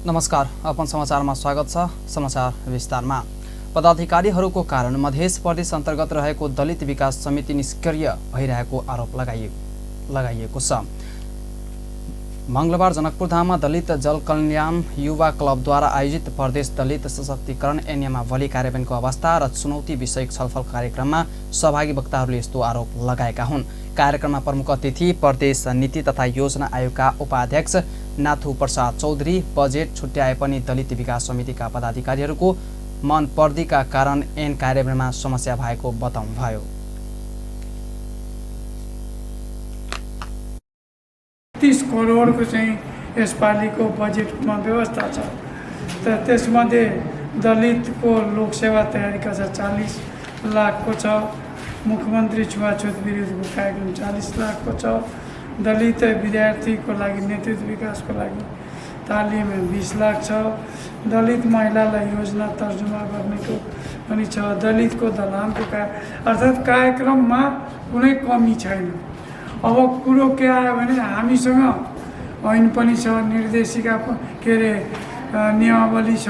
नमस्कार, अपन समाचारमा स्वागत छ। समाचार विस्तारमा। पदाधिकारीहरूको कारण मध्य प्रदेश अन्तर्गत रहेको दलित विकास समिति निष्क्रिय भइरहेको आरोप लगाइएको छ। मंगलबार जनकपुरधाममा दलित जल कल्याण युवा क्लबद्वारा आयोजित प्रदेश दलित सशक्तिकरण नियमावली कार्यान्वयनको अवस्था र चुनौती विषयक छलफल कार्यक्रममा सहभागी वक्ताहरूले यस्तो आरोप लगाएका हुन्। कार्यक्रममा प्रमुख अतिथि प्रदेश नीति तथा योजना आयोगका उपाध्यक्ष नाथु प्रसाद चौधरी बजेट छुट्याए पनि दलित विकास समितिका पदाधिकारीहरूको मन पर्दीका कारण ऐन कार्यान्वयनमा समस्या भएको बताउनुभयो। 30 करोडको चाहिँ यसपालिको बजेटमा व्यवस्था छ। त त्यसमध्ये दलितको लोकसेवा तयारीका छ 40 लाखको छ। मुख्यमन्त्री छुवाछुत विरुद्धको कार्यक्रम 40 लाखको छ। दलित विद्यार्थीको लागि नेतृत्व विकासको लागि तालिम 20 लाख छ। दलित महिलालाई योजना तर्जुमा गर्नेको पनि छ। दलितको दलालको अर्थात् कार्यक्रममा कुनै कमी छैन। अब कुरो के आयो भने हामीसँग ऐन पनि छ, निर्देशिका के अरे नियमावली छ,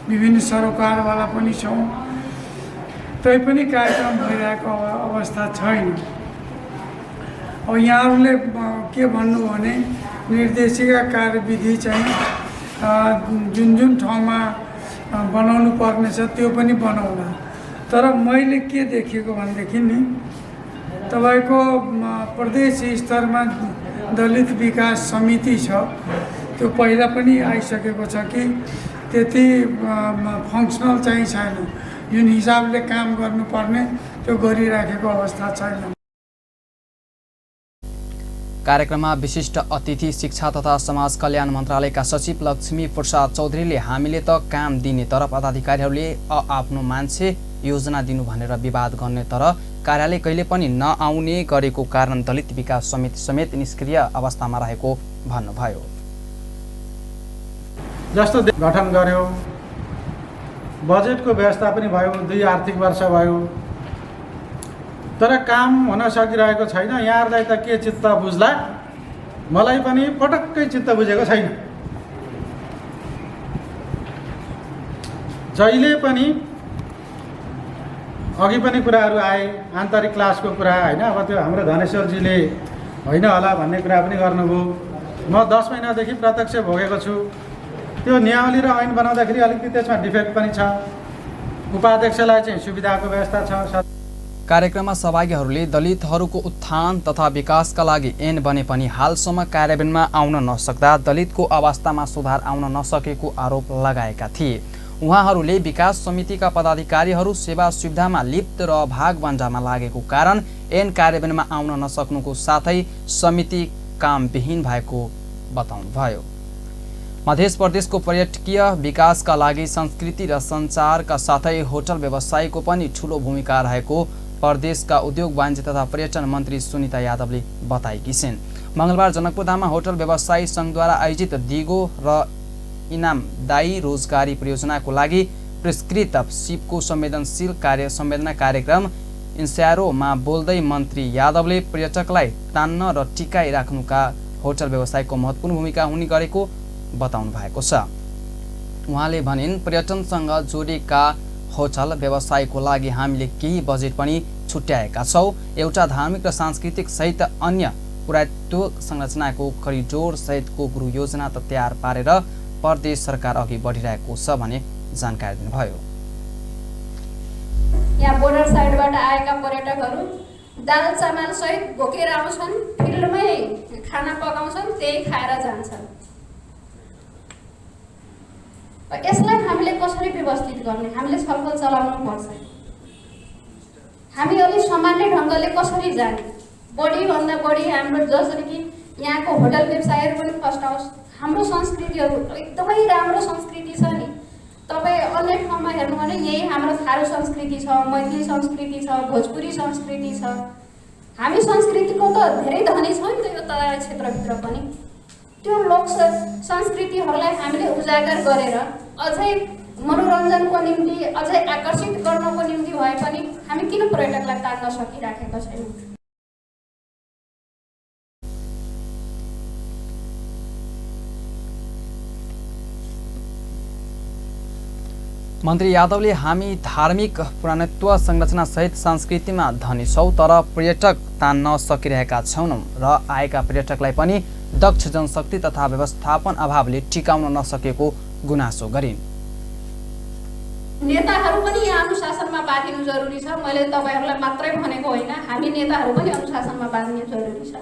विभिन्न सरोकारवाला पनि छौँ, तैपनि कार्यक्रम भइरहेको अवस्था छैन। अब यहाँहरूले के भन्नु भने निर्देशिका कार्यविधि चाहिँ जुन ठाउँमा बनाउनु पर्ने छ त्यो पनि बनाउला। तर मैले के देखेको भनेदेखि नि तपाईको प्रदेश स्तरमा दलित विकास समिति छ, त्यो पहिला पनि आइसकेको छ कि त्यति फङ्सनल चाहिँ छैन। जुन हिसाबले काम गर्नुपर्ने त्यो गरिराखेको अवस्था छैन। कार्यक्रममा विशिष्ट अतिथि शिक्षा तथा समाज कल्याण मन्त्रालयका सचिव लक्ष्मी प्रसाद चौधरीले हामीले त काम दिने तर पदाधिकारीहरूले आफ्नो मान्छे योजना दिनु भनेर विवाद गर्ने तर कार्यालय कहिले पनि नआउने गरेको कारण दलित विकास समिति समेत निष्क्रिय अवस्थामा रहेको भन्नुभयो। जस्तो गठन गर्यो, बजेटको व्यवस्था पनि भयो, 2 आर्थिक वर्ष भयो, तर काम हुन सकिरहेको छैन। यहाँहरूलाई त के चित्त बुझ्ला, मलाई पनि पटक्कै चित्त बुझेको छैन। जहिले पनि अघि पनि कुराहरू आए, आन्तरिक क्लासको कुरा होइन, अब त्यो हाम्रो धनेश्वरजीले होइन होला भन्ने कुरा पनि गर्नुभयो। म 10 महिनादेखि प्रत्यक्ष भोगेको छु। त्यो नियमावली र ऐन बनाउँदाखेरि अलिकति त्यसमा डिफेक्ट पनि छ। उपाध्यक्षलाई चाहिँ सुविधाको व्यवस्था छ। कार्यक्रममा सहभागीहरूले दलितहरूको उत्थान तथा विकासका लागि ऐन बने पनि हालसम्म कार्यान्वयनमा आउन नसक्दा दलितको अवस्थामा सुधार आउन नसकेको आरोप लगाएका थिए। उहाँहरूले विकास समितिका पदाधिकारीहरू सेवा सुविधामा लिप्त र भागभन्डामा लागेको कारण ऐन कार्यान्वयनमा आउन नसक्नुको साथै समिति कामविहीन भएको बताउनुभयो। मध्य प्रदेशको पर्यटकीय विकासका लागि संस्कृति र सञ्चारका साथै होटल व्यवसायको पनि ठूलो भूमिका रहेको प्रदेशका उद्योग वाणिज्य तथा पर्यटन मन्त्री सुनिता यादवले बताएकी छिन्। मंगलबार जनकपुरधाममा होटल व्यवसायी संघद्वारा आयोजित दिगो र इनामदायी रोजगारी परियोजनाको लागि पुरस्कृत सिपको संवेदनशील सम्वेदना कार्यक्रम इन्स्यारोमा बोल्दै मन्त्री यादवले पर्यटकलाई तान्न र टिकाइ राख्नुका होटल व्यवसायको महत्त्वपूर्ण भूमिका हुने गरेको बताउनु भएको छ। उहाँले भनिन्, पर्यटनसँग जोडिएका होटल व्यवसायको लागि हामीले केही बजेट पनि छुट्याएका छौँ। एउटा धार्मिक र सांस्कृतिक सहित अन्य पुरातत्व संरचनाको करिडोर सहितको गुरु योजना तयार पारेर प्रदेश सरकार अघि बढिरहेको छ भने जानकारी दिनुभयो। यहाँ बोर्डर साइडबाट आएका पर्यटकहरू दाल चामल सहित बोकेर आउँछन्, फिल्डमै खाना पकाउँछन्, त्यही खाएर जान्छन्। यसलाई हामीले कसरी व्यवस्थित गर्ने, हामीले छलफल चलाउनु पर्छ। हामी अलि सामान्य ढङ्गले कसरी जाने, बढीभन्दा बढी हाम्रो जसरी कि यहाँको होटल व्यवसायहरू पनि फर्स्ट आओस्। हाम्रो संस्कृतिहरू एकदमै राम्रो संस्कृति छ नि। तपाईँ अन्य ठाउँमा हेर्नु भने यही हाम्रो थारू संस्कृति छ, मैथिली संस्कृति छ, भोजपुरी संस्कृति छ। हामी संस्कृतिको त धेरै धनी छ नि त यो तराई क्षेत्रभित्र पनि। त्यो लोक संस्कृतिहरूलाई हामीले उजागर गरेर अझै मनोरञ्जनको निम्ति, अझै आकर्षित गर्नको निम्ति भए पनि हामी किन पर्यटकलाई तान्न सकिराखेका छैनौँ? मन्त्री यादवले हामी धार्मिक पुराणत्व संरचनासहित संस्कृतिमा धनी छौँ, तर पर्यटक तान्न सकिरहेका छैनौँ र आएका पर्यटकलाई पनि दक्ष जनशक्ति तथा व्यवस्थापन अभावले टिकाउन नसकेको गुनासो गरिन्। नेताहरू पनि यहाँ अनुशासनमा बाँधिनु जरुरी छ। मैले तपाईहरूलाई मात्रै भनेको होइन, हामी नेताहरू पनि अनुशासनमा बाँध्नु जरुरी छ।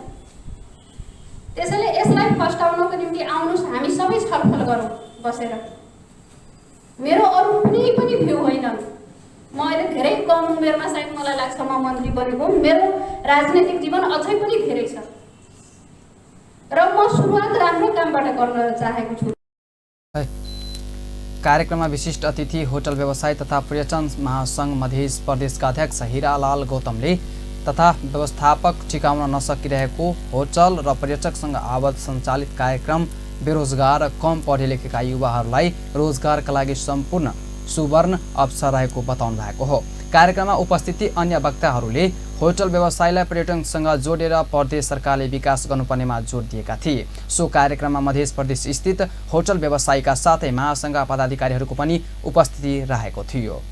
त्यसैले यसलाई फस्टाउनको निम्ति आउनुहोस्, हामी सबै छलफल गरौँ बसेर। मेरो अरू कुनै पनि भ्यू होइन। म अहिले धेरै कम उमेरमा सायद मलाई लाग्छ म मन्त्री बनेको, मेरो राजनैतिक जीवन अझै पनि धेरै छ र म सुरुवात राम्रो कामबाट गर्न चाहेको छु। कार्यक्रममा विशिष्ट अतिथि होटल व्यवसाय तथा पर्यटन महासंघ मध्य प्रदेशका अध्यक्ष हिरालाल गौतमले तथा व्यवस्थापक टिकाउन नसकिरहेको होटल र पर्यटकसँग आबद्ध सञ्चालित कार्यक्रम बेरोजगार कम पढे लेखेका युवाहरूलाई रोजगारका लागि सम्पूर्ण सुवर्ण अवसर रहेको बताउनु भएको हो। कार्यक्रममा उपस्थिति अन्य वक्ताहरूले होटल व्यवसायलाई पर्यटनसँग जोडेर प्रदेश सरकारले विकास गर्नुपर्नेमा जोड दिएका थिए। सो कार्यक्रममा मध्य प्रदेश स्थित होटल व्यवसायका साथै महासंघ पदाधिकारीहरूको पनि उपस्थिति रहेको थियो।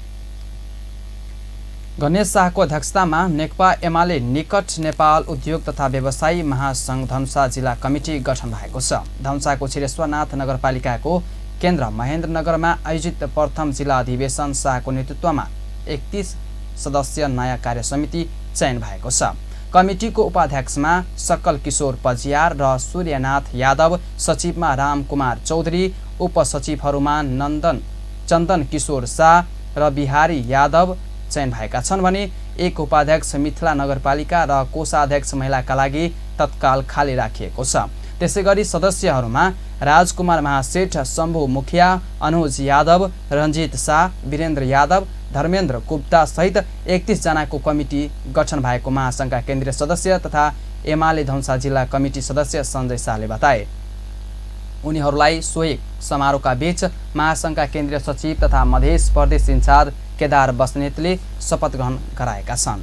गणेश शाहको अध्यक्षतामा नेकपा एमाले निकट नेपाल उद्योग तथा व्यवसायी महासंघ धनुषा जिल्ला कमिटी गठन भएको छ। धनुषाको छिरेश्वरनाथ नगरपालिकाको केन्द्र महेन्द्रनगरमा आयोजित प्रथम जिल्ला अधिवेशन शाहको नेतृत्वमा 31 सदस्य नयाँ कार्य समिति चयन भएको छ। कमिटीको उपाध्यक्षमा सकल किशोर पजियार र सूर्यनाथ यादव, सचिवमा रामकुमार चौधरी, उपसचिवहरूमा चन्दन किशोर शाह र बिहारी यादव चयन भएका छन् भने एक उपाध्यक्ष मिथिला नगरपालिका र कोषाध्यक्ष महिलाका लागि तत्काल खाली राखिएको छ। त्यसैगरी सदस्यहरूमा राजकुमार महासेठ, शम्भु मुखिया, अनुज यादव, रञ्जित शाह, वीरेन्द्र यादव, धर्मेन्द्र गुप्ता सहित 31 जनाको कमिटी गठन भएको महासंघका केन्द्रीय सदस्य तथा एमाले धनुषा जिल्ला कमिटी सदस्य सञ्जय शाहले बताए। उनीहरूलाई सोही समारोहका बीच महासंघका केन्द्रीय सचिव तथा मध्य प्रदेश इन्चार्ज केदार बस्नेतले शपथ ग्रहण गराएका छन्।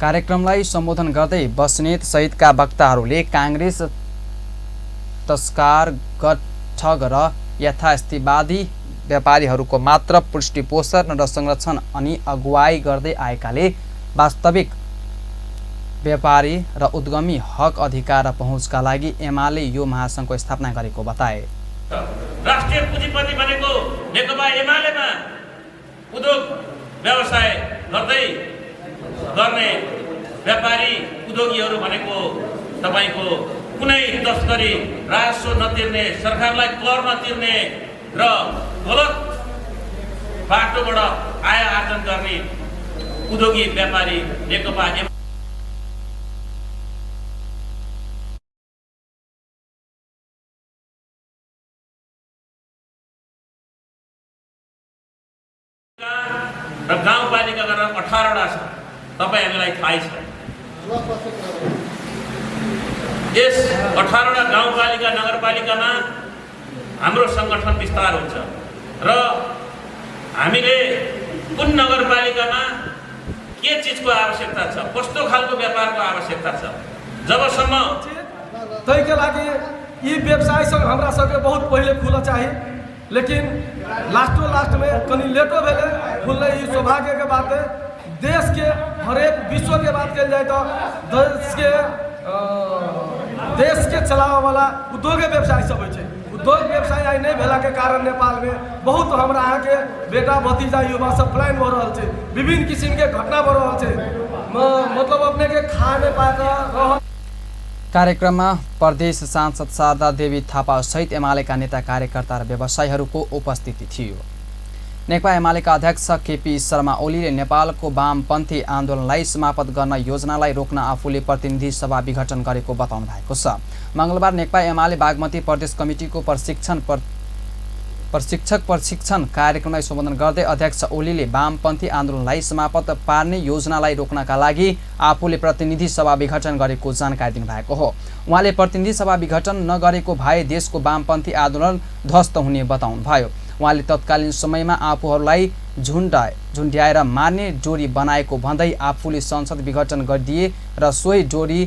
कार्यक्रमलाई सम्बोधन गर्दै बस्नेत सहितका वक्ताहरूले कांग्रेस तस्कार ठग र यथास्थितिवादी व्यापारीहरूको मात्र पुष्टिपोषण र संरक्षण अनि अगुवाई गर्दै आएकाले वास्तविक व्यापारी र उद्यमी हक अधिकार र पहुँचका लागि एमाले यो महासंघको स्थापना गरेको बताए। राष्ट्रिय पुँजीपति बनेको नेकपा एमालेमा उद्योग व्यवसाय गर्ने व्यापारी उद्योगीहरू भनेको तपाईको कुनै तस्करी, राजस्व नतिर्ने, सरकारलाई कर नतिर्ने र गलत बाटोबाट आय आर्जन गर्ने उद्योगी व्यापारी नेकपा र गाउँपालिका गरेर 18वटा छ। तपाईहरुलाई थाहै छ। यस 18वटा गाउँपालिका नगरपालिकामा हाम्रो संगठन विस्तार हुन्छ र हामीले कुन नगरपालिकामा के चीजको आवश्यकता छ, कस्तो खालको व्यापारको आवश्यकता छ, जबसम्म तैके लागि यी व्यवसाय संघ हमरा सबके बहुत पहिले खुला चाहिए, लेकिन लास्ट में कनी लेटो भेले खुलने। ये सौभाग्य के बात है। देश के हर एक विश्व के बात कल जाए तो देश के चलावे वाला उद्योग व्यवसाय सब है। उद्योग व्यवसाय आई नहीं भेला के कारण नेपाल में बहुत हमरा यहाँ के बेटा भतीजा युवा सब प्लान हो रहा है, विभिन्न किस्म के घटना बढ़ रहा है। मतलब अपने के खा नहीं पाएगा। कार्यक्रममा प्रदेश सांसद शारदा देवी थापा सहित एमालेका नेता कार्यकर्ता र व्यवसायीहरूको उपस्थिति थियो। नेकपा एमालेका अध्यक्ष केपी शर्मा ओलीले नेपालको वामपन्थी आन्दोलनलाई समाप्त गर्न योजनालाई रोक्न आफूले प्रतिनिधि सभा विघटन गरेको बताउनु भएको छ। मंगलबार नेकपा एमाले बागमती प्रदेश कमिटीको प्रशिक्षण कार्यक्रमलाई सम्बोधन गर्दै अध्यक्ष ओलीले वामपन्थी आन्दोलनलाई समाप्त पार्ने योजनालाई रोक्नका लागि आफूले प्रतिनिधि सभा विघटन गरेको जानकारी दिनुभएको हो। उहाँले प्रतिनिधि सभा विघटन नगरेको भए देशको वामपन्थी आन्दोलन ध्वस्त हुने बताउनुभयो। उहाँले तत्कालीन समयमा आफूहरूलाई झुन्ड्याएर मार्ने डोरी बनाएको भन्दै आफूले संसद विघटन गरिदिए र सोही डोरी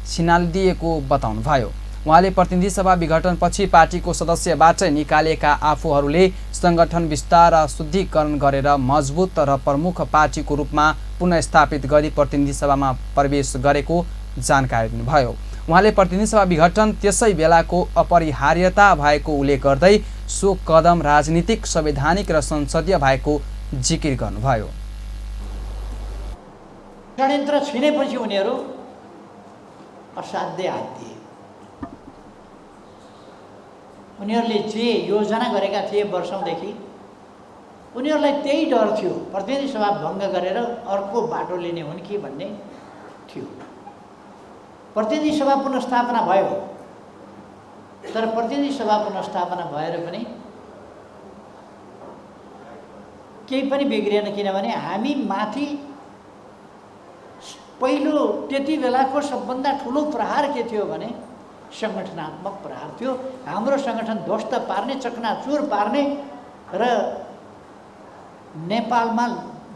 छिनालिदिएको बताउनुभयो। उहाँले प्रतिनिधि सभा विघटनपछि पार्टीको सदस्यबाट निकालेका आफूहरूले सङ्गठन विस्तार र शुद्धिकरण गरेर मजबुत र प्रमुख पार्टीको रूपमा पुनर्स्थापित गरी प्रतिनिधि सभामा प्रवेश गरेको जानकारी दिनुभयो। उहाँले प्रतिनिधि सभा विघटन त्यसै बेलाको अपरिहार्यता भएको उल्लेख गर्दै सो कदम राजनीतिक, संवैधानिक र संसदीय भएको जिकिर गर्नुभयो। षड्यन्त्र छिनेपछि उनीहरू असाध्य हात दिए। उनीहरूले जे योजना गरेका थिए वर्षौँदेखि, उनीहरूलाई त्यही डर थियो, प्रतिनिधि सभा भङ्ग गरेर अर्को बाटो लिने हुन् कि भन्ने थियो। प्रतिनिधि सभा पुनर्स्थापना भयो, तर प्रतिनिधि सभा पुनर्स्थापना भएर पनि केही पनि बिग्रिएन, किनभने हामी माथि पहिलो त्यति बेलाको सबभन्दा ठुलो प्रहार के थियो भने सङ्गठनात्मक प्रहार थियो। हाम्रो सङ्गठन ध्वस्त पार्ने, चकनाचुर पार्ने र नेपालमा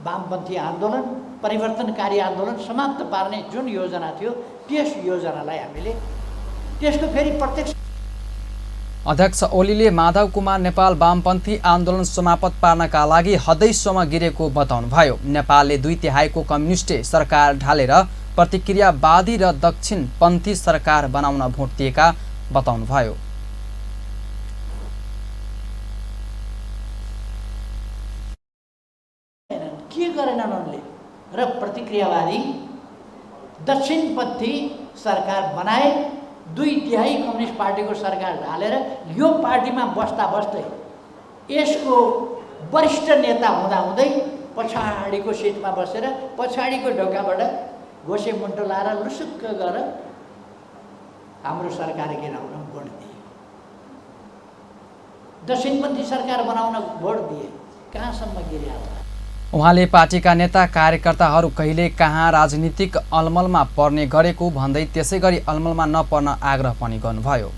वामपन्थी आन्दोलन, परिवर्तनकारी आन्दोलन समाप्त पार्ने जुन योजना थियो, त्यस योजनालाई हामीले त्यसको फेरि प्रत्यक्ष। अध्यक्ष ओलीले माधव कुमार नेपाल वामपन्थी आन्दोलन समाप्त पार्नका लागि हदैसम्म गिरेको बताउनुभयो। नेपालले 2/3 कम्युनिस्ट सरकार ढालेर प्रतिक्रियावादी र दक्षिणपन्थी सरकार बनाउन भोट दिएका बताउनुभयो। के गरेनन् उनले र प्रतिक्रियावादी दक्षिणपन्थी सरकार बनाए। 2/3 कम्युनिस्ट पार्टीको सरकार ढालेर यो पार्टीमा बस्दा बस्दै यसको वरिष्ठ नेता हुँदाहुँदै पछाडिको सिटमा बसेर पछाडिको ढोकाबाट घोसे मुन्टो लाएर लुसुक्क गरेर हाम्रो सरकार गिराउन भोट दिए। दक्षिणपन्थी सरकार बनाउन भोट दिए। कहाँसम्म गिर्या होला? उहाँले पार्टीका नेता कार्यकर्ताहरू कहिले कहाँ राजनीतिक अलमलमा पर्ने गरेको भन्दै त्यसै गरी अलमलमा नपर्न आग्रह पनि गर्नुभयो।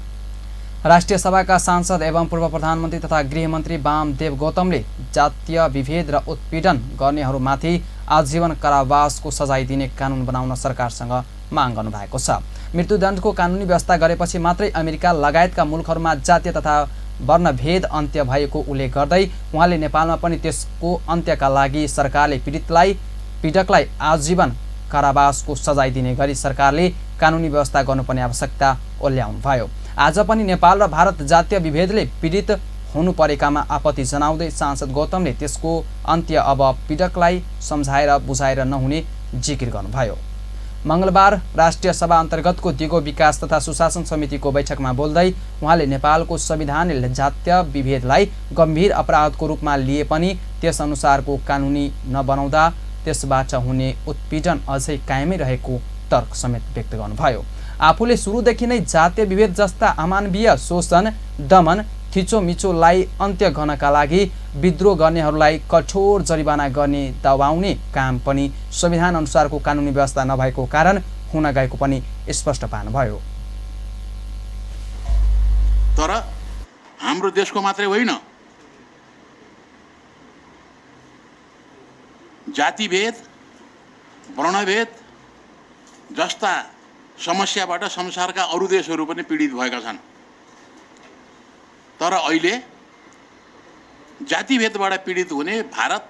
राष्ट्रिय सभाका सांसद एवं पूर्व प्रधानमन्त्री तथा गृहमन्त्री वामदेव गौतमले जातीय विभेद र उत्पीडन गर्नेहरूमाथि आजीवन कारावासको सजाय दिने कानुन बनाउन सरकारसँग माग गर्नुभएको छ। मृत्युदण्डको कानुनी व्यवस्था गरेपछि मात्रै अमेरिका लगायतका मुलुकहरूमा जातीय तथा वर्णभेद अन्त्य भएको उल्लेख गर्दै उहाँले नेपालमा पनि त्यसको अन्त्यका लागि सरकारले पीडकलाई आजीवन कारावासको सजाय दिने गरी सरकारले कानुनी व्यवस्था गर्नुपर्ने आवश्यकता ओल्याउनुभयो। आज पनि नेपाल र भारत जातीय विभेदले पीडित हुनु परेकामा आपत्ति जनाउँदै सांसद गौतमले त्यसको अन्त्य अब पीडकलाई सम्झाएर बुझाएर नहुने जिकिर गर्नुभयो। मंगलबार राष्ट्रिय सभा अन्तर्गतको दिगो विकास तथा सुशासन समितिको बैठकमा बोल्दै उहाँले नेपालको संविधानले जातीय विभेदलाई गम्भीर अपराधको रूपमा लिए पनि त्यस अनुसारको कानुनी नबनाउँदा त्यसबाट हुने उत्पीडन अझै कायमै रहेको तर्क समेत व्यक्त गर्नुभयो। आफूले सुरुदेखि नै जातीय विभेद जस्ता अमानवीय शोषण, दमन, थिचोमिचोलाई अन्त्य गर्नका लागि विद्रोह गर्नेहरूलाई कठोर जरिवाना गर्ने दबाउने काम पनि संविधान अनुसारको कानुनी व्यवस्था नभएको कारण हुन गएको पनि स्पष्ट पार्नुभयो। तर हाम्रो देशको मात्रै होइन, जातिभेद, वर्णभेद जस्ता समस्याबाट संसारका अरू देशहरू पनि पीडित भएका छन्। तर अहिले जातिभेदबाट पीडित हुने भारत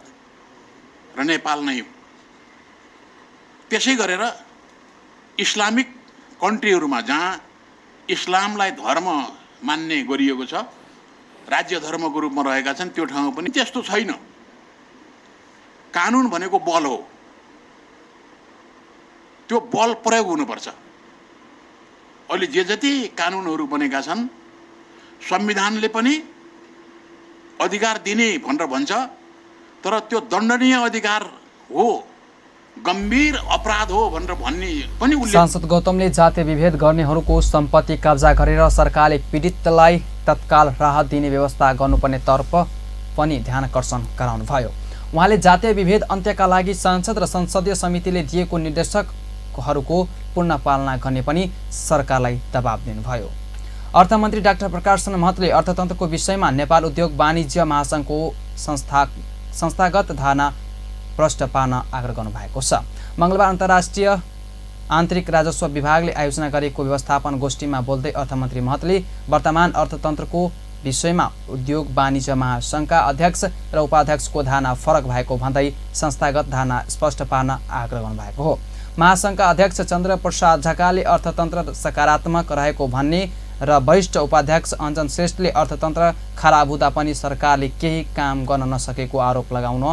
र नेपाल नै हो। त्यसै गरेर इस्लामिक कन्ट्रीहरूमा जहाँ इस्लामलाई धर्म मान्ने गरिएको छ, राज्य धर्मको रूपमा रहेका छन्, त्यो ठाउँमा पनि त्यस्तो छैन। कानुन भनेको बल हो, त्यो बल प्रयोग हुनुपर्छ। अहिले जे जति कानुनहरू बनेका छन् संविधानले पनि अधिकार दिने भनेर भन्छ, तर त्यो दण्डनीय अधिकार हो, गम्भीर अपराध हो भनेर भन्ने पनि उल्लेख। सांसद गौतमले जातीय विभेद गर्नेहरूको सम्पत्ति कब्जा गरेर सरकारले पीडितलाई तत्काल राहत दिने व्यवस्था गर्नुपर्ने तर्फ पनि ध्यानकर्षण गराउनुभयो। उहाँले जातीय विभेद अन्त्यका लागि संसद र संसदीय समितिले दिएको निर्देशकहरूको पूर्ण पालना गर्ने पनि सरकारलाई दबाब दिनुभयो। अर्थमन्त्री डाक्टर प्रकाशचन्द्र महतले अर्थतन्त्रको विषयमा नेपाल उद्योग वाणिज्य महासङ्घको संस्थागत धारणा प्रष्ट पार्न आग्रह गर्नुभएको छ। मङ्गलबार अन्तर्राष्ट्रिय आन्तरिक राजस्व विभागले आयोजना गरेको व्यवस्थापन गोष्ठीमा बोल्दै अर्थमन्त्री महतले वर्तमान अर्थतन्त्रको विषयमा उद्योग वाणिज्य महासङ्घका अध्यक्ष र उपाध्यक्षको धारणा फरक भएको भन्दै संस्थागत धारणा स्पष्ट पार्न आग्रह गर्नुभएको हो। महासङ्घका अध्यक्ष चन्द्र प्रसाद झकाले अर्थतन्त्र सकारात्मक रहेको भन्ने र वरिष्ठ उपाध्यक्ष अञ्जन श्रेष्ठले अर्थतन्त्र खराब हुँदा पनि सरकारले केही काम गर्न नसकेको आरोप लगाउन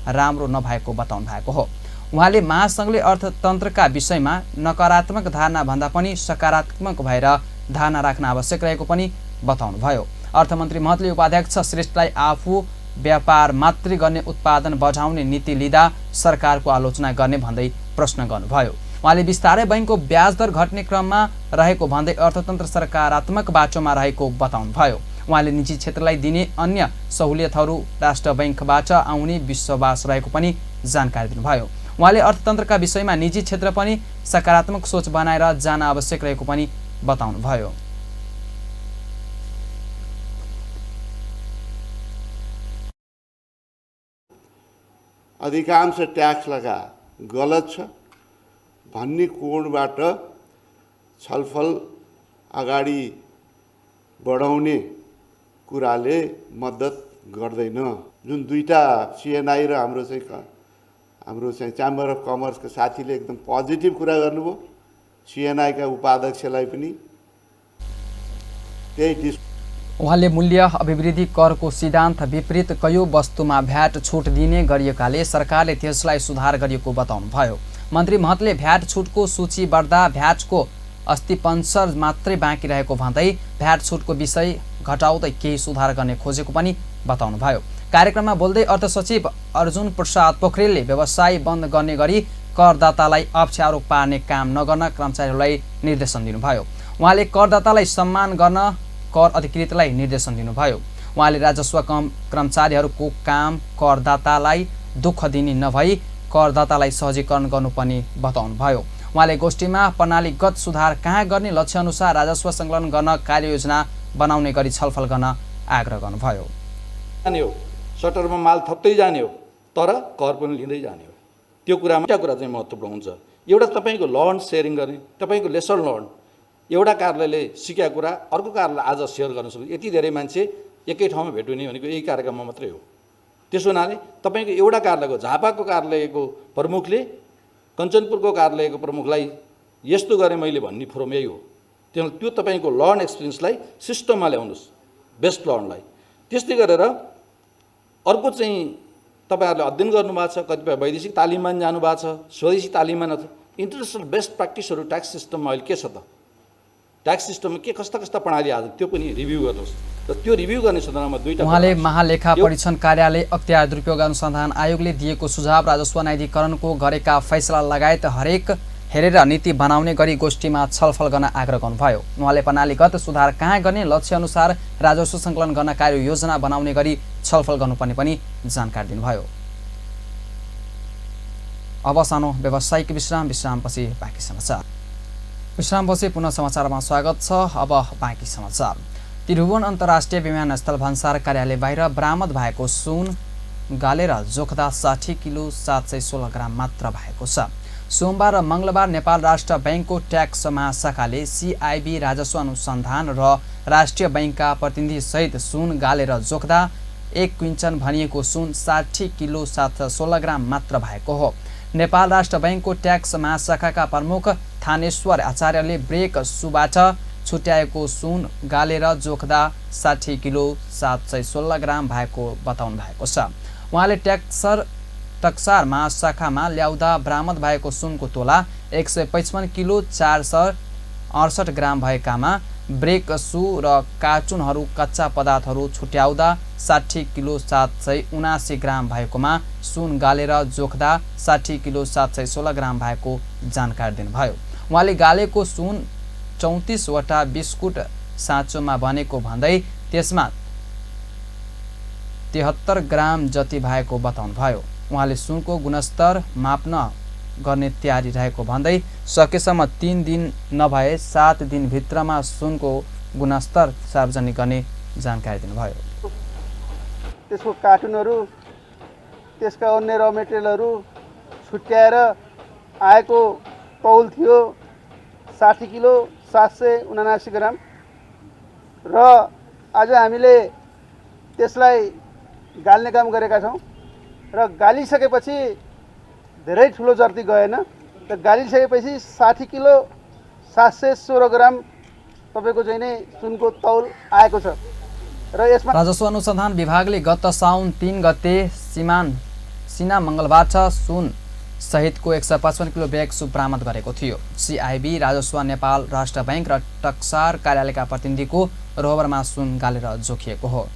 राम्रो नभएको बताउनु भएको हो। उहाँले महासङ्घले अर्थतन्त्रका विषयमा नकारात्मक धारणा भन्दा पनि सकारात्मक भएर धारणा राख्न आवश्यक रहेको पनि बताउनुभयो। अर्थमन्त्री महतले उपाध्यक्ष श्रेष्ठलाई आफू व्यापार मात्रै गर्ने उत्पादन बढाउने नीति लिँदा सरकारको आलोचना गर्ने भन्दै प्रश्न गर्नुभयो। उहाँले बिस्तारै बैंकको ब्याज दर घट्ने क्रममा रहेको भन्दै अर्थतन्त्र सकारात्मक बाटोमा रहेको बताउनुभयो। उहाँले निजी क्षेत्रलाई दिने अन्य सहुलियतहरू राष्ट्र बैंकबाट आउने विश्वास रहेको पनि जानकारी दिनुभयो। उहाँले अर्थतन्त्रका विषयमा निजी क्षेत्र पनि सकारात्मक सोच बनाएर जान आवश्यक रहेको पनि बताउनुभयो। अधिकांश ट्याक्स लगा गलत छ भन्ने कोणबाट छलफल अगाडि बढाउने कुराले मद्दत गर्दैन। जुन दुईटा सिएनआई र हाम्रो चाहिँ च्याम्बर अफ कमर्सको साथीले एकदम पोजिटिभ कुरा गर्नुभयो। सिएनआईका उपाध्यक्षलाई पनि त्यही उहाँले मूल्य अभिवृद्धि करको सिद्धान्त विपरीत कयौं वस्तुमा भ्याट छुट दिने गरिएकाले सरकारले त्यसलाई सुधार गरिएको बताउनुभयो। मन्त्री महतले भ्याट छुटको सूची बढ्दा भ्याटको अस्थिपञ्चर मात्रै बाँकी रहेको भन्दै भ्याट छुटको विषय घटाउँदै केही सुधार गर्ने खोजेको पनि बताउनुभयो। कार्यक्रममा बोल्दै अर्थ सचिव अर्जुन प्रसाद पोखरेलले व्यवसाय बन्द गर्ने गरी करदातालाई अप्ठ्यारो पार्ने काम नगर्न कर्मचारीहरूलाई निर्देशन दिनुभयो। उहाँले करदातालाई सम्मान गर्न कर अधिकृतलाई निर्देशन दिनुभयो। उहाँले राजस्व कर्मचारीहरूको काम करदातालाई दुःख दिने नभई करदातालाई सहजीकरण गर्नुपर्ने बताउनुभयो। उहाँले गोष्ठीमा प्रणालीगत सुधार कहाँ गर्ने लक्ष्य अनुसार राजस्व सङ्कलन गर्न कार्ययोजना बनाउने गरी छलफल गर्न आग्रह गर्नुभयो। सटरमा माल थप्दै जाने हो तर कर पनि लिँदै जाने हो। त्यो कुरा चाहिँ महत्त्वपूर्ण हुन्छ। एउटा तपाईँको लर्न सेयरिङ गर्ने, तपाईँको लेसन लर्न एउटा कार्यालयले सिकेको कुरा अर्को कार्यालयले आज सेयर गर्न सक्छ। यति धेरै मान्छे एकै ठाउँमा भेट्ने भनेको यही कार्यक्रममा मात्रै हो। त्यसो हुनाले तपाईँको एउटा कार्यालयको झापाको कार्यालयको प्रमुखले कञ्चनपुरको कार्यालयको प्रमुखलाई यस्तो गरेँ मैले भन्ने फोरम यही हो। त्यो तपाईँको लर्न एक्सपिरियन्सलाई सिस्टममा ल्याउनुहोस्, बेस्ट लर्नलाई। त्यस्तै गरेर अर्को चाहिँ तपाईँहरूले अध्ययन गर्नुभएको छ, कतिपय वैदेशिक तालिममा जानुभएको छ, स्वदेशी तालिममा अथवा इन्टरनेसनल बेस्ट प्र्याक्टिसहरू ट्याक्स सिस्टममा अहिले के छ त, ट्याक्स सिस्टममा के कस्ता कस्ता प्रणाली आज त्यो पनि रिभ्यू गर्नुहोस्। र त्यो रिभ्यू गर्ने सन्दर्भमा दुईटा उहाँले महालेखा परीक्षण कार्यालय अख्तियार दुरुपयोग अनुसन्धान आयोगले दिएको सुझाव राजस्व न्यायाधिकरणको गरेका फैसला लगायत हरेक हेरेर नीति बनाउने गरी गोष्ठीमा छलफल गर्न आग्रह गर्नुभयो। उहाँले प्रणालीगत सुधार कहाँ गर्ने लक्ष्य अनुसार राजस्व सङ्कलन गर्न कार्ययोजना बनाउने गरी छलफल गर्नुपर्ने पनि जानकारी दिनुभयो। अब सानो व्यावसायिक विश्रामपछि बाँकी समाचार। विश्रामपछि पुनः समाचारमा स्वागत छ। अब बाँकी समाचार। त्रिभुवन अन्तर्राष्ट्रिय विमानस्थल भन्सार कार्यालय बाहिर बरामद भएको सुन गालेर जोख्दा 60 किलो 716 ग्राम मात्र भएको छ। सोमबार र मङ्गलबार नेपाल राष्ट्र बैंकको ट्याक्स महाशाखाले सिआइबी राजस्व अनुसन्धान र राष्ट्रिय बैंकका प्रतिनिधिसहित सुन गालेर जोख्दा 1 क्विन्टल भनिएको सुन 60 किलो 716 ग्राम मात्र भएको हो। नेपाल राष्ट्र बैंकको ट्याक्स महाशाखाका प्रमुख थानेश्वर आचार्यले ब्रेक सुबाट छुट्याएको सुन गालेर जोख्दा 60 किलो 716 ग्राम भएको बताउनु भएको छ। उहाँले टक्सार महाशाखामा ल्याउँदा बरामद भएको सुनको तोला 155 किलो 468 ग्राम भएकामा ब्रेक सु र कार्टुनहरू कच्चा पदार्थहरू छुट्याउँदा 60 किलो 779 ग्राम भएकोमा सुन गालेर जोख्दा 60 किलो 716 ग्राम भएको जानकारी दिनुभयो। उहाँले गालेको सुन 34 वटा बिस्कुट साँचोमा बनेको भन्दै त्यसमा 73 ग्राम जति भएको बताउनुभयो। उहाँले सुनको गुणस्तर माप्न गर्ने तयारी रहेको भन्दै सकेसम्म 3 दिन नभए 7 दिनभित्रमा सुनको गुणस्तर सार्वजनिक गर्ने जानकारी दिनुभयो। त्यसको कार्टुनहरू त्यसका अन्य र मेटेरियलहरू छुट्याएर आएको तौल थियो 60 किलो 779 ग्राम र आज हामीले त्यसलाई गाल्ने काम गरेका छौँ र गालिसकेपछि धेरै ठुलो जर्ती गएन र गालिसकेपछि 60 किलो 716 ग्राम तपाईँको चाहिँ नै सुनको तौल आएको छ र यसमा राजस्व अनुसन्धान विभागले गत साउन 3 गते सिना मङ्गलबाट सुन सहितको 155 किलो ब्याग सुन बरामद गरेको थियो। सिआइबी, राजस्व, नेपाल राष्ट्र बैंक र टक्सार कार्यालयका प्रतिनिधिको रोभरमा सुन गालेर जोखिएको हो।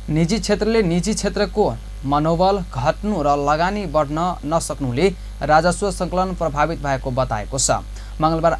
निजी क्षेत्रले निजी क्षेत्रको मनोबल घट्नु र लगानी बढ्न नसक्नुले राजस्व सङ्कलन प्रभावित भएको बताएको छ। मङ्गलबार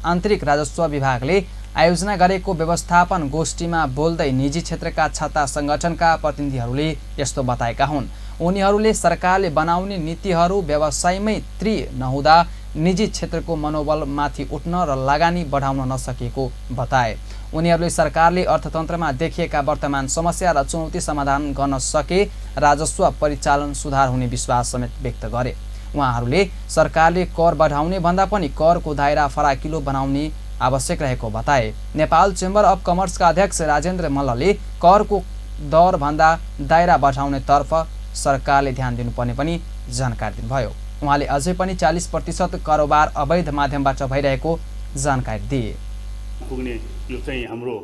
आन्तरिक राजस्व विभागले आयोजना गरेको व्यवस्थापन गोष्ठीमा बोल्दै निजी क्षेत्रका छाता सङ्गठनका प्रतिनिधिहरूले यस्तो बताएका हुन्। उनीहरूले सरकारले बनाउने नीतिहरू व्यवसायमै त्रिय नहुँदा निजी क्षेत्रको मनोबलमाथि उठ्न र लगानी बढाउन नसकेको बताए। उनीहरूले सरकारले अर्थतन्त्रमा देखिएका वर्तमान समस्या र चुनौती समाधान गर्न सके राजस्व परिचालन सुधार हुने विश्वास समेत व्यक्त गरे। उहाँहरूले सरकारले कर बढाउने भन्दा पनि करको दायरा फराकिलो बनाउने आवश्यक रहेको बताए। नेपाल चेम्बर अफ कमर्सका अध्यक्ष राजेन्द्र मल्लले करको दर भन्दा दायरा बढाउने तर्फ सरकारले ध्यान दिनुपर्ने पनि जानकारी दिनुभयो। उहाँले अझै पनि 40% कारोबार अवैध माध्यमबाट भइरहेको जानकारी दिए। पुग्ने यो चाहिँ हाम्रो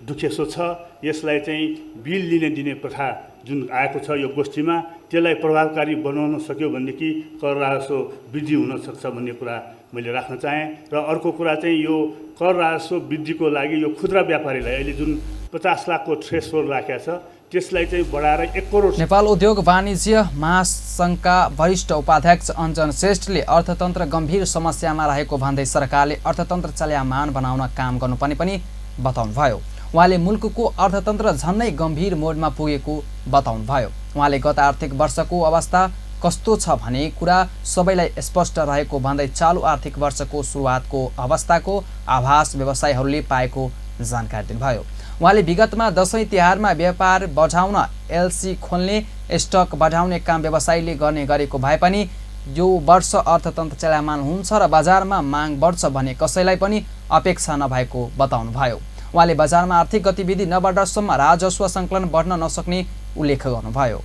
दुखेसो छ। यसलाई चाहिँ बिल लिने दिने प्रथा जुन आएको छ यो गोष्ठीमा त्यसलाई प्रभावकारी बनाउन सक्यो भनेदेखि कर राजस्व वृद्धि हुन सक्छ भन्ने कुरा मैले राख्न चाहेँ। र अर्को कुरा चाहिँ यो कर राजस्व वृद्धिको लागि यो खुद्रा व्यापारीलाई अहिले जुन 50 लाखको थ्रेसहोल्ड राखेको छ त्यसलाई चाहिँ बढाएर 1 करोड। नेपाल उद्योग वाणिज्य महासङ्घका वरिष्ठ उपाध्यक्ष अञ्जन श्रेष्ठले अर्थतन्त्र गम्भीर समस्यामा रहेको भन्दै सरकारले अर्थतन्त्र चल्यामान बनाउन काम गर्नुपर्ने पनि बताउनुभयो। उहाँले मुलुकको अर्थतन्त्र झन्नै गम्भीर मोडमा पुगेको बताउनुभयो। उहाँले गत आर्थिक वर्षको अवस्था कस्तो छ भने कुरा सबैलाई स्पष्ट रहेको भन्दै चालु आर्थिक वर्षको सुरुवातको अवस्थाको आभास व्यवसायीहरूले पाएको जानकारी दिनुभयो। उहाँले विगतमा दशैं तिहारमा व्यापार बढाउन एलसी खोल्ने स्टक बढाउने काम व्यवसायीले गर्ने गरेको भए पनि यो वर्ष अर्थतन्त्र चलायमान हुन्छ र बजारमा माग बढ्छ भन्ने कसैलाई पनि अपेक्षा नभएको बताउनुभयो। उहाँले बजारमा आर्थिक गतिविधि नबढ्दासम्म राजस्व सङ्कलन बढ्न नसक्ने उल्लेख गर्नुभयो।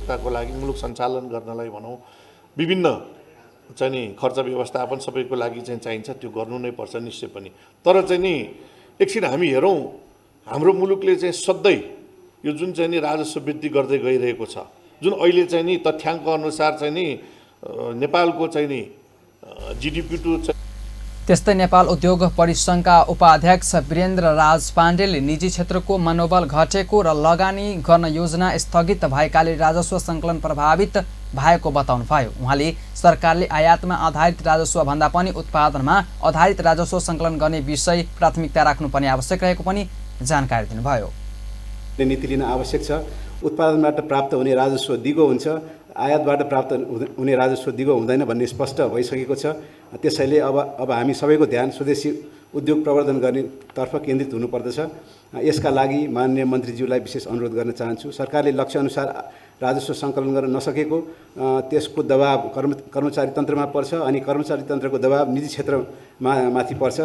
को लागि मुलुक सञ्चालन गर्नलाई भनौँ विभिन्न चाहिँ नि खर्च व्यवस्थापन सबैको लागि चाहिँ चाहिन्छ, त्यो गर्नु नै पर्छ निश्चय पनि। तर चाहिँ नि एकछिन हामी हेरौँ हाम्रो मुलुकले चाहिँ सधैँ यो जुन चाहिँ नि राजस्व वृद्धि गर्दै गइरहेको छ, जुन अहिले चाहिँ नि तथ्याङ्क अनुसार चाहिँ नि नेपालको चाहिँ नि जिडिपी टु। त्यस्तै नेपाल उद्योग परिसङ्घका उपाध्यक्ष वीरेन्द्र राज पाण्डेले निजी क्षेत्रको मनोबल घटेको र लगानी गर्न योजना स्थगित भएकाले राजस्व सङ्कलन प्रभावित भएको बताउनुभयो। उहाँले सरकारले आयातमा आधारित राजस्व भन्दा पनि उत्पादनमा आधारित राजस्व सङ्कलन गर्ने विषय प्राथमिकता राख्नुपर्ने आवश्यक रहेको पनि जानकारी दिनुभयो। नीति लिन आवश्यक छ। उत्पादनबाट प्राप्त हुने राजस्व दिगो हुन्छ, आयातबाट प्राप्त हुने राजस्व दिगो हुँदैन भन्ने स्पष्ट भइसकेको छ। त्यसैले अब हामी सबैको ध्यान स्वदेशी उद्योग प्रवर्धन गर्नेतर्फ केन्द्रित हुनुपर्दछ। यसका लागि माननीय मन्त्रीज्यूलाई विशेष अनुरोध गर्न चाहन्छु। सरकारले लक्ष्यअनुसार राजस्व सङ्कलन गर्न नसकेको त्यसको दबाब कर्मचारी तन्त्रमा पर्छ अनि कर्मचारी तन्त्रको दबाब निजी क्षेत्रमा माथि पर्छ।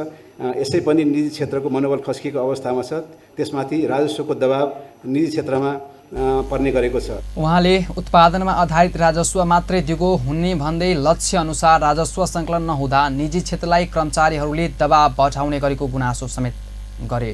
यसै पनि निजी क्षेत्रको मनोबल खस्किएको अवस्थामा छ, त्यसमाथि राजस्वको दबाब निजी क्षेत्रमा पर्ने गरेको छ। उहाँले उत्पादनमा आधारित राजस्व मात्रै दिगो हुने भन्दै लक्ष्य अनुसार राजस्व सङ्कलन नहुँदा निजी क्षेत्रलाई कर्मचारीहरूले दबाब बढाउने गरेको गुनासो समेत गरे।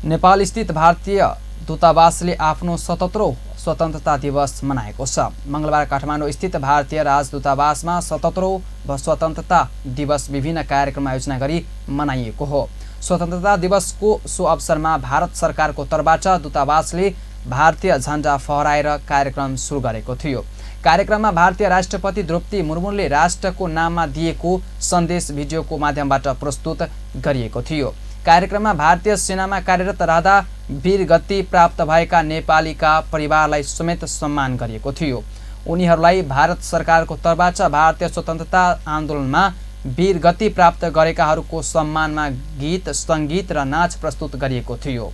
नेपाल स्थित भारतीय दूतावासले आफ्नो 77औं स्वतन्त्रता दिवस मनाएको छ। मङ्गलबार काठमाडौँ स्थित भारतीय राजदूतावासमा 77औं स्वतन्त्रता दिवस विभिन्न कार्यक्रम आयोजना गरी मनाइएको हो। स्वतन्त्रता दिवसको सो अवसरमा भारत सरकारको तर्फबाट दूतावासले भारतीय झण्डा फहराएर कार्यक्रम सुरु गरेको थियो। कार्यक्रममा भारतीय राष्ट्रपति द्रौपदी मुर्मुले राष्ट्रको नाममा दिएको सन्देश भिडियोको माध्यमबाट प्रस्तुत गरिएको थियो। कार्यक्रममा भारतीय सेनामा कार्यरत रहँदा वीरगति प्राप्त भएका नेपालीका परिवारलाई समेत सम्मान गरिएको थियो। उनीहरूलाई भारत सरकारको तर्फबाट भारतीय स्वतन्त्रता आन्दोलनमा वीर गति प्राप्त गरेकाहरूको सम्मानमा गीत, सङ्गीत र नाच प्रस्तुत गरिएको थियो।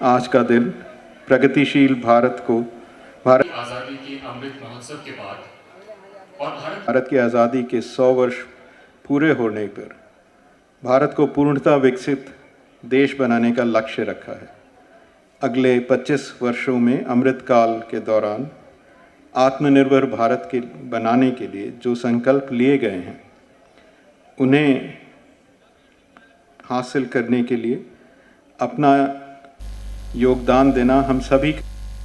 आज का दिन प्रगतिशील भारत को आज़ादी के अमृत महोत्सव के बाद और भारत की आज़ादी के 100 वर्ष पूरे होने पर भारत को पूर्णतः विकसित देश बनाने का लक्ष्य रखा है। अगले 25 वर्षों में अमृतकाल के दौरान आत्मनिर्भर भारत के बनाने के लिए जो संकल्प लिए गए हैं उन्हें हासिल करने के लिए अपना योगदान देना हम सभी।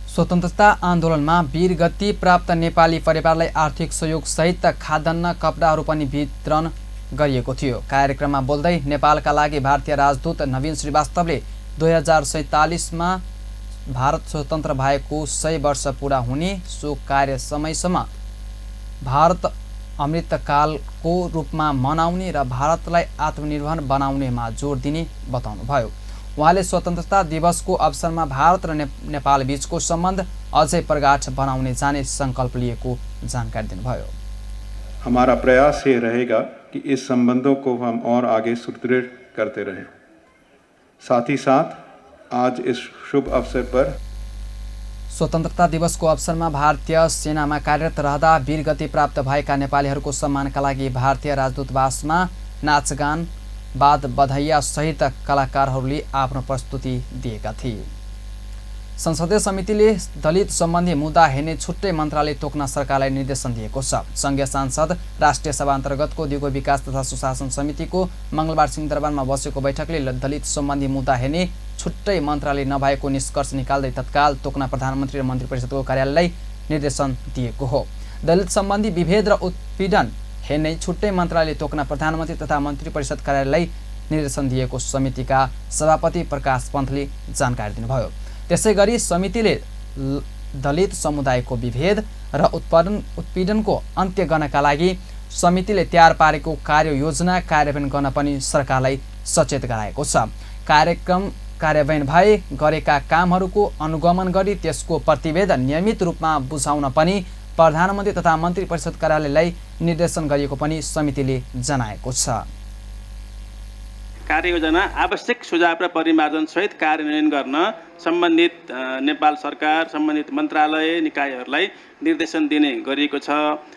स्वतन्त्रता आन्दोलनमा वीर गति प्राप्त नेपाली परिवारलाई आर्थिक सहयोग सहित खाद्यान्न, कपडाहरू पनि वितरण गरिएको थियो। कार्यक्रममा बोल्दै नेपालका लागि भारतीय राजदूत नवीन श्रीवास्तवले 2047मा भारत स्वतन्त्र भएको 100 वर्ष पुरा हुने सो कार्य समयसम्म भारत अमृतकालको रूपमा मनाउने र भारतलाई आत्मनिर्भर बनाउनेमा जोड दिने बताउनुभयो। उहाँले स्वतन्त्रता दिवसको अवसरमा भारत र नेपाल बीचको सम्बन्ध अझै प्रगाढ बनाउने जाने संकल्प लिएको जानकारी दिनुभयो। हमारा प्रयास ये रहेगा कि इस संबंधों को हम और आगे सुदृढ़ करते रहें। साथ ही साथ आज इस शुभ अवसर पर स्वतन्त्रता दिवसको अवसरमा भारतीय सेनामा कार्यरत रहँदा वीर गति प्राप्त भएका नेपालीहरूको सम्मानका लागि भारतीय राजदूतवासमा नाचगान, वाद बधाइया सहित कलाकारहरूले आफ्नो प्रस्तुति दिएका थिए। संसदीय समितिले दलित सम्बन्धी मुद्दा हेर्ने छुट्टै मन्त्रालय तोक्न सरकारलाई निर्देशन दिएको छ। संघीय सांसद राष्ट्रिय सभा अन्तर्गतको दिगो विकास तथा सुशासन समितिको मङ्गलबार सिंहदरबारमा बसेको बैठकले दलित सम्बन्धी मुद्दा हेर्ने छुट्टै मन्त्रालय नभएको निष्कर्ष निकाल्दै तत्काल तोक्न प्रधानमन्त्री र मन्त्री परिषदको कार्यालयलाई निर्देशन दिएको हो। दलित सम्बन्धी विभेद र उत्पीडन हेर्ने छुट्टै मन्त्रालय तोक्न प्रधानमन्त्री तथा मन्त्री परिषद कार्यालयलाई निर्देशन दिएको समितिका सभापति प्रकाश पन्थले जानकारी दिनुभयो। त्यसैगरी समितिले दलित समुदायको विभेद र उत्पीडनको अन्त्य गर्नका लागि समितिले तयार पारेको कार्ययोजना कार्यान्वयन गर्न पनि सरकारलाई सचेत गराएको छ। कार्यक्रम कार्यान्वयन भए गरेका कामहरूको अनुगमन गरी त्यसको प्रतिवेदन नियमित रूपमा बुझाउन पनि प्रधानमन्त्री तथा मन्त्री परिषद कार्यालयलाई निर्देशन गरिएको पनि समितिले जनाएको छ। कार्ययोजना आवश्यक सुझाव र परिमार्जन सहित कार्यान्वयन गर्न सम्बन्धित नेपाल सरकार, सम्बन्धित मन्त्रालय, निकायहरूलाई निर्देशन दिने गरिएको छ,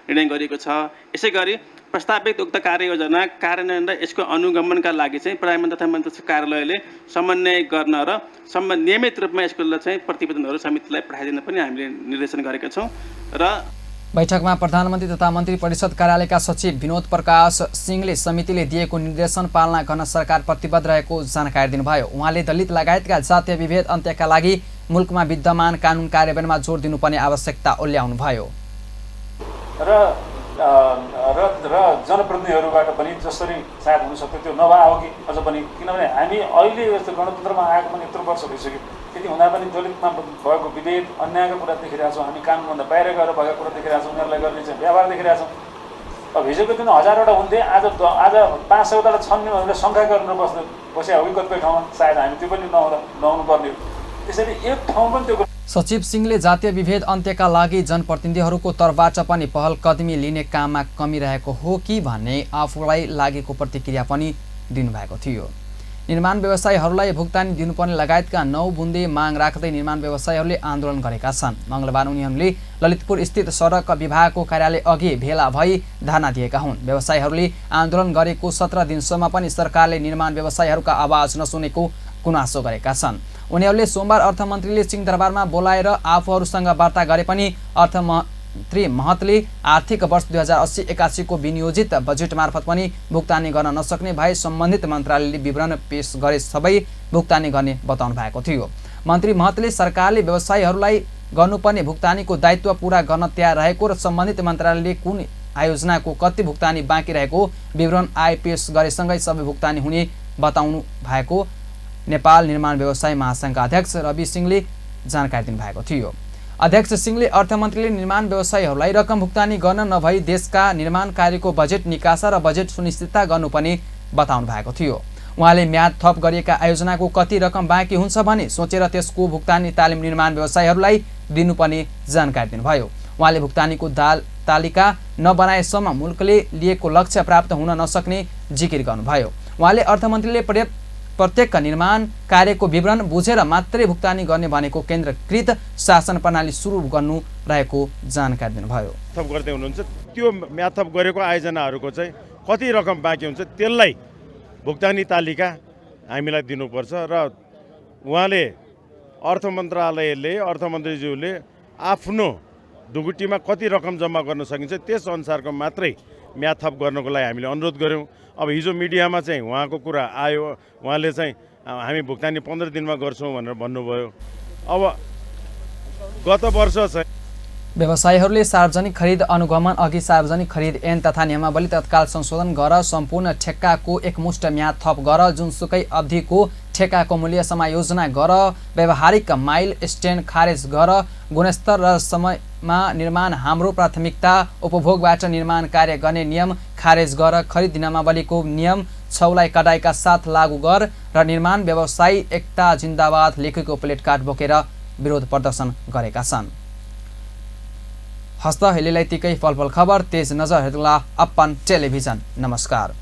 निर्णय गरिएको छ। यसैगरी प्रस्तावित उक्त कार्ययोजना कार्यान्वयन र यसको अनुगमनका लागि चाहिँ प्रधानमन्त्री तथा मन्त्री कार्यालयले समन्वय गर्न र नियमित रूपमा यसको चाहिँ प्रतिवेदनहरू समितिलाई पठाइदिन पनि हामीले निर्देशन गरेका छौँ। र बैठकमा प्रधानमन्त्री तथा मन्त्री परिषद कार्यालयका सचिव विनोद प्रकाश सिंहले समितिले दिएको निर्देशन पालना गर्न सरकार प्रतिबद्ध रहेको जानकारी दिनुभयो। उहाँले दलित लगायतका जातीय विभेद अन्त्यका लागि मुलुकमा विद्यमान कानुन कार्यान्वयनमा जोड दिनुपर्ने आवश्यकता उल्ल्याउनुभयो। र जनप्रतिनिधिहरूबाट पनि जसरी सायद हुनसक्थ्यो त्यो नभए कि अझ पनि, किनभने हामी अहिले यस्तो गणतन्त्रमा आएको पनि यत्रो वर्ष भइसक्यो, त्यति हुँदा पनि दलितमा भएको विभेद अन्यायको कुरा देखिरहेको छौँ। हामी कानुनभन्दा बाहिर गएर भएको कुरा देखिरहेको छौँ। उनीहरूलाई गर्ने चाहिँ व्यवहार देखिरहेको छौँ। अब हिजोको दिन 1000वटा हुन्थे, आज 500वटा छन् भनेर शङ्का गरेर बसे हो कि कतिपय ठाउँमा, सायद हामी त्यो पनि नहुनु पर्ने हो। त्यसैले एक ठाउँ पनि त्यो सचिव सिंहले जातीय विभेद अन्त्यका लागि जनप्रतिनिधिहरूको तर्फबाट पनि पहल कदमी लिने काममा कमी रहेको हो कि भन्ने आफूलाई लागेको प्रतिक्रिया पनि दिनुभएको थियो। निर्माण व्यवसायीहरूलाई भुक्तानी दिनुपर्ने लगायतका 9 बुँदे माग राख्दै निर्माण व्यवसायीहरूले आन्दोलन गरेका छन्। मङ्गलबार उनीहरूले ललितपुर स्थित सडक विभागको कार्यालय अघि भेला भई धरना दिएका हुन्। व्यवसायीहरूले आन्दोलन गरेको 17 दिनसम्म पनि सरकारले निर्माण व्यवसायीहरूका आवाज नसुनेको गुनासो गरेका छन्। उनीहरूले सोमबार अर्थमन्त्रीले सिंहदरबारमा बोलाएर आफूहरूसँग वार्ता गरे पनि अर्थमन्त्री महतले आर्थिक वर्ष 2080-81 को विनियोजित बजेट मार्फत पनि भुक्तानी गर्न नसक्ने भए सम्बन्धित मन्त्रालयले विवरण पेश गरे सबै भुक्तानी गर्ने बताउनु भएको थियो। मन्त्री महतले सरकारले व्यवसायीहरूलाई गर्नुपर्ने भुक्तानीको दायित्व पूरा गर्न तयार रहेको र सम्बन्धित मन्त्रालयले कुन आयोजनाको कति भुक्तानी बाँकी रहेको विवरण पेश गरेसँगै सबै भुक्तानी हुने बताउनु भएको नेपाल निर्माण व्यवसाय महासङ्घका अध्यक्ष रवि सिंहले जानकारी दिनुभएको थियो। अध्यक्ष सिंहले अर्थमन्त्रीले निर्माण व्यवसायीहरूलाई रकम भुक्तानी गर्न नभई देशका निर्माण कार्यको बजेट निकासा र बजेट सुनिश्चितता गर्नुपर्ने बताउनु भएको थियो। उहाँले म्याद थप गरिएका आयोजनाको कति रकम बाँकी हुन्छ भने सोचेर त्यसको भुक्तानी तालिम निर्माण व्यवसायीहरूलाई दिनुपर्ने जानकारी दिनुभयो। उहाँले भुक्तानीको तालिका नबनाएसम्म मुलुकले लिएको लक्ष्य प्राप्त हुन नसक्ने जिकिर गर्नुभयो। उहाँले अर्थमन्त्रीले प्रत्येक निर्माण कार्यको विवरण बुझेर मात्रै भुक्तानी गर्ने भनेको केन्द्रीकृत शासन प्रणाली सुरु गर्नु रहेको जानकारी दिनुभयो। थप गर्दै हुनुहुन्छ त्यो म्याद थप गरेको आयोजनाहरूको चाहिँ कति रकम बाँकी हुन्छ त्यसलाई भुक्तानी तालिका हामीलाई दिनुपर्छ र उहाँले अर्थमन्त्रीज्यूले आफ्नो ढुकुटीमा कति रकम जम्मा गर्न सकिन्छ त्यस अनुसारको मात्रै म्याद थप गर्नको लागि हामीले अनुरोध गऱ्यौँ। अब हिजो मिडियामा चाहिँ उहाँको कुरा आयो, उहाँले चाहिँ हामी भुक्तानी 15 दिनमा गर्छौँ भनेर भन्नुभयो। अब गत वर्ष चाहिँ व्यवसायीहरूले सार्वजनिक खरिद अनुगमन अघि सार्वजनिक खरिद ऐन तथा नियमावली तत्काल संशोधन गर, सम्पूर्ण ठेक्काको एकमुष्ट म्याद थप गर, जुनसुकै अवधिको ठेक्काको मूल्य समायोजना गर, व्यावहारिक माइल स्ट्यान्ड खारेज गर, गुणस्तर र समयमा निर्माण हाम्रो प्राथमिकता, उपभोगबाट निर्माण कार्य गर्ने नियम खारेज गर, खरिद नियमावलीको नियम 6 लाई कडाइका साथ लागू गर र निर्माण व्यवसायी एकता जिन्दाबाद लेखेको प्लेटकार्ड बोकेर विरोध प्रदर्शन गरेका छन्। हस्त हेलीलाई तिकै फलफल खबर तेज नजर हेर्नुला अपन टेलिभिजन। नमस्कार।